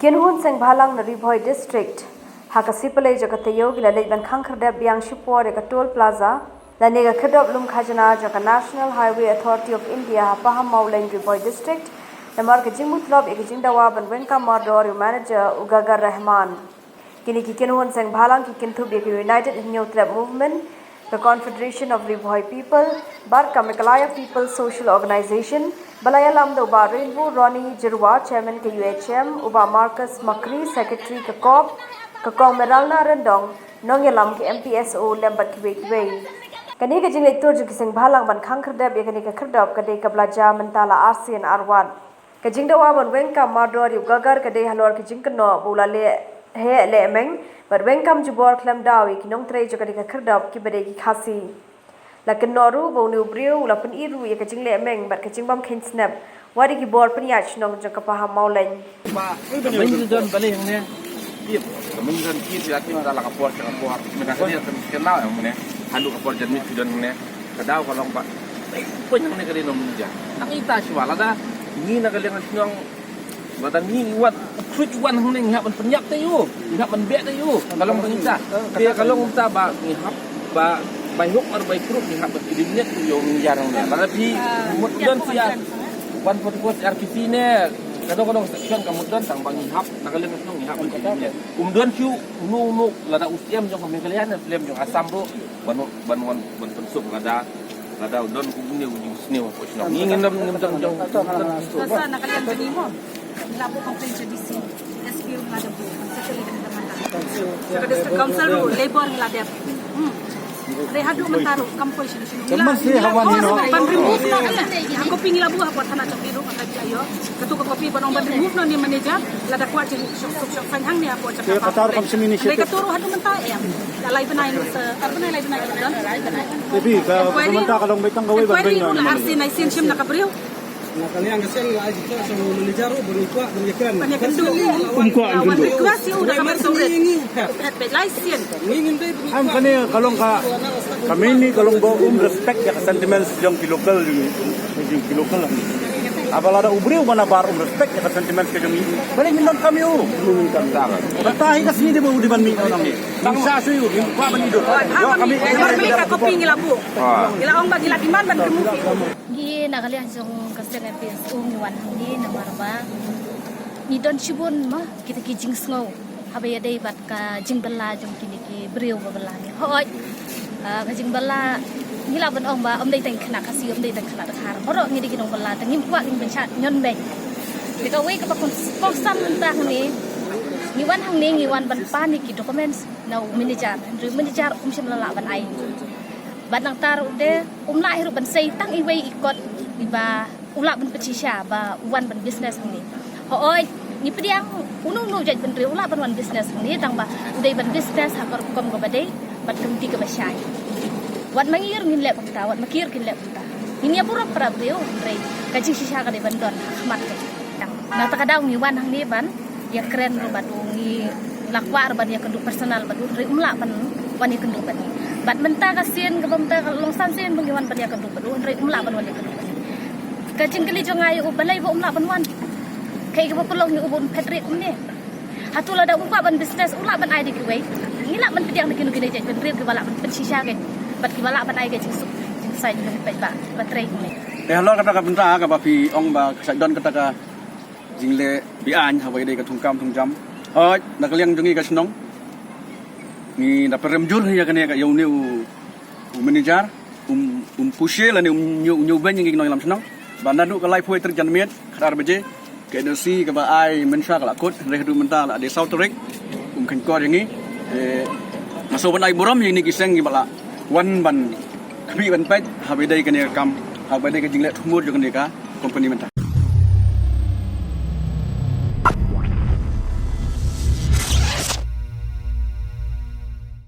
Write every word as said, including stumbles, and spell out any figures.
Kynhun Sengbhalang na Ri Bhoi District ha ka sngi Palei jong ka taïew ki la leit ban khang khyrdep biang shipor ïa ka Toll Plaza lane ka khyrdop lum khajna jong ka National Highway Authority of India ha Pahammawlein, Ri Bhoi District, namar ka jingmutlop ïa ka jingdawa ban weng kam mardor ïa u manager u Gagar Rahman. Kine ki kynhun sengbhalang ki kynthup ïa ka United Hynñiewtrep Movement, ka Confederation of Ri Bhoi People bad ka Meghalaya People Social Organization, ba la ïalam da u Bah Rainbow Ronnie Jyrwa, Chairman ka U H M, u Bah Marcus Makri, Secretary ka COP, ka Kong Meralna Ryndong, nongïalam ka M P S O lem bad kiwei kiwei. Kane ka jingleit tur jong ki sengbhalang ban khang khyrdep ïa kane ka khyrdop ka dei kaba la jia mynta la arsien arwat. Ka jingdawa ban weng kam mardor ïa u Gagar ka dei halor ka jingkynnoh ba u la leh heh leh meng bad weng kam jubor khlem daw ïa ki nongtrei jong kane ka khyrdop kiba dei ki Khasi. La kynnoh ruh ba une u briew u la pyni ruh ïa ka jingleh meng bad ka jingbym kheiñ snep wat ïa ki bor pynïaid shnong jong ka Pahammawlein. Ba, ka mei don balei hangne. Ip, ka mei don ki ïa ki da la ka por sha ka por. Mynta ka dei ka mei kynnoh hangne. Haduh ka por janmiet ki don hangne. Ka daw ka long ba, pun hangne ka dei nong manager. Nang ita shuwa lada ngi na ka liang shnong, lada ngi wan, khrut wan hangne ngi hap ban pynïap te ïu, ngi hap ban beh te ïu. Ka long ba ita. Te ka long ita ba ngi hap ba, bai hok ar bai khrut ngi hap ban eliminate ïu manager hangne. Lada phi mut don phi ar, one forty-four R P C ne, ka dong ka dong section ka mut don tang ba ngi hap na ka liang shnong ngi hap ban eliminate. Um don shuh uno uno lada u siem jong ka Meghalaya ne siem jong Assam ruh ban ban wan ban pynsuk lada Lada u don kumne u jingsniew hapoh shnong. Ngi ngin dam ngin dam jong. Ka sa na ka liang jong ngi mo. Ngi la buh complaint sha D C, S P ruh ngi la dep buh. Secretary ka dei ka manda. Sha ka District Council ruh, Labour ngi la dep. Hmm. Re haduh mynta ruh kam poi sha shnong. Ngi la, ngi la force ban remove noh ne. Ïa ka copy ngi la buh hapoh thana jong ngi ruh ka jia ïoh. Kato ka copy ban ong ban remove noh ne manager. Lada kwah jingshong suk shong saiñ hangne hapoh jaka. Kato ruh haduh mynta em. Ka lai bnai, eh, ar bnai lai bnai ka don. Te phi ka, ka mynta ka long beit tang kawei ban beit noh. Inquiry ruh la arsien arsien shim na ka briew. Na ka liang ka seng la ai jingkwah sha u manager ruh ban kwah ban ïakren. Ban ïakynduh. Um kwah ban ïakynduh. Request ïa u da ka ban song rit. Phet phet lai sien. Ngi ngin dei. Em, kane ka long ka, ka mei ni ka long ba um respect ïa ka sentiments jong ki local, jong ki local. Haba lada u briew ba nabar um respect ïa ka sentiments ka jong ngi, balei ngin donkam ïa u? Mynta hi ka sngi dei ba u dei ban mih noh ngi. Ngi sah shuh ïa u, ngi kwah ban ïa u. Haba mih ka copy ngi la buh. Ngi la ong ba ngi la demand ban remove ïa u. Ngi na ka liang jong ka seng M P S O ngi wan hangne namar ba ngi don shibun ma kita ki jingsngew haba ïadei bad ka jingbylla jong kine ki briew ba bylla ngi. Hooid, ah, ka jingbylla ngi lah ban ong ba ym dei tang khynnah Khasi, ym dei tang khynnah Dkhar. Baroh ngi dei ki nongbylla, te ngim kwah ngin pynshah ñion beiñ. Te kawei kaba kongsan mynta hangne, ngi wan hangne ngi wan ban pan ïa ki documents na u manager, hynrei u manager um shym la lah ban ai. Bad nangta ruh te um lah hi ruh ban sei tang iwei i kot iba u lah ban pynshisha ba u wan ban business hangne. Hooid, ngi pdiang uno uno u jaitbynriew u lah ban wan business hangne tang ba u dei ban business ha ka rukom kaba dei bad ka lynti kaba shai. Wat ma ngi ruh ngin leh kumta, wat ma ki ruh kin leh kumta. Ngin ïa burom para briew hynrei ka jingshisha ka dei ban don ha khmat ka. Na kata ka daw ngi wan hangne ban ïakren ruh bad u, ngi la kwah ruh ban ïakynduh personal bad u hynrei um lah ban wan ïakynduh bad ngi. Bad mynta ka sien kaba mynta ka long san sien ba ngi wan ban ïakynduh bad u hynrei um lah ban wan ïakynduh bad ngi. Ka jingkylli jong nga ïa u balei ba um lah ban wan. Kaei kaba pynlong ïa u ba un phet rieh kumne. Hato lada um kwah ban business u lah ban ai da kiwei. Ngi lah ban pdiang da kino kino jaitbynriew kiba lah ban pynshisha kein bad kiba lah ban ai ka jingsuk jingsaiñ jong u paidbah ba trei kumne. Te halor kata ka bynta kaba phi ong ba ka sa don kata ka jingleh be-aiñ haba ïadei ka thungkam thungjam. Hooid, na ka liang jong ngi ka shnong ngi da pynrem jur ïa kane ka ïa une u, u manager, um, um pushe lane um ñiew, ñiew beiñ ïa ngi ki nongïalam shnong. Ba naduh ka laiphew tarik janmiet, khatar baje, ka N O C kaba ai mynshuwa ka la kut, hynrei haduh mynta la dei saw tarik, um kheiñkor ïa ngi. Te nga sngewbha ban ai burom ïa kine ki seng kiba la wan ban khmih ban peit haba ïadei kane ka kam, haba ïadei ka jingleh thumur jong kane ka company mynta.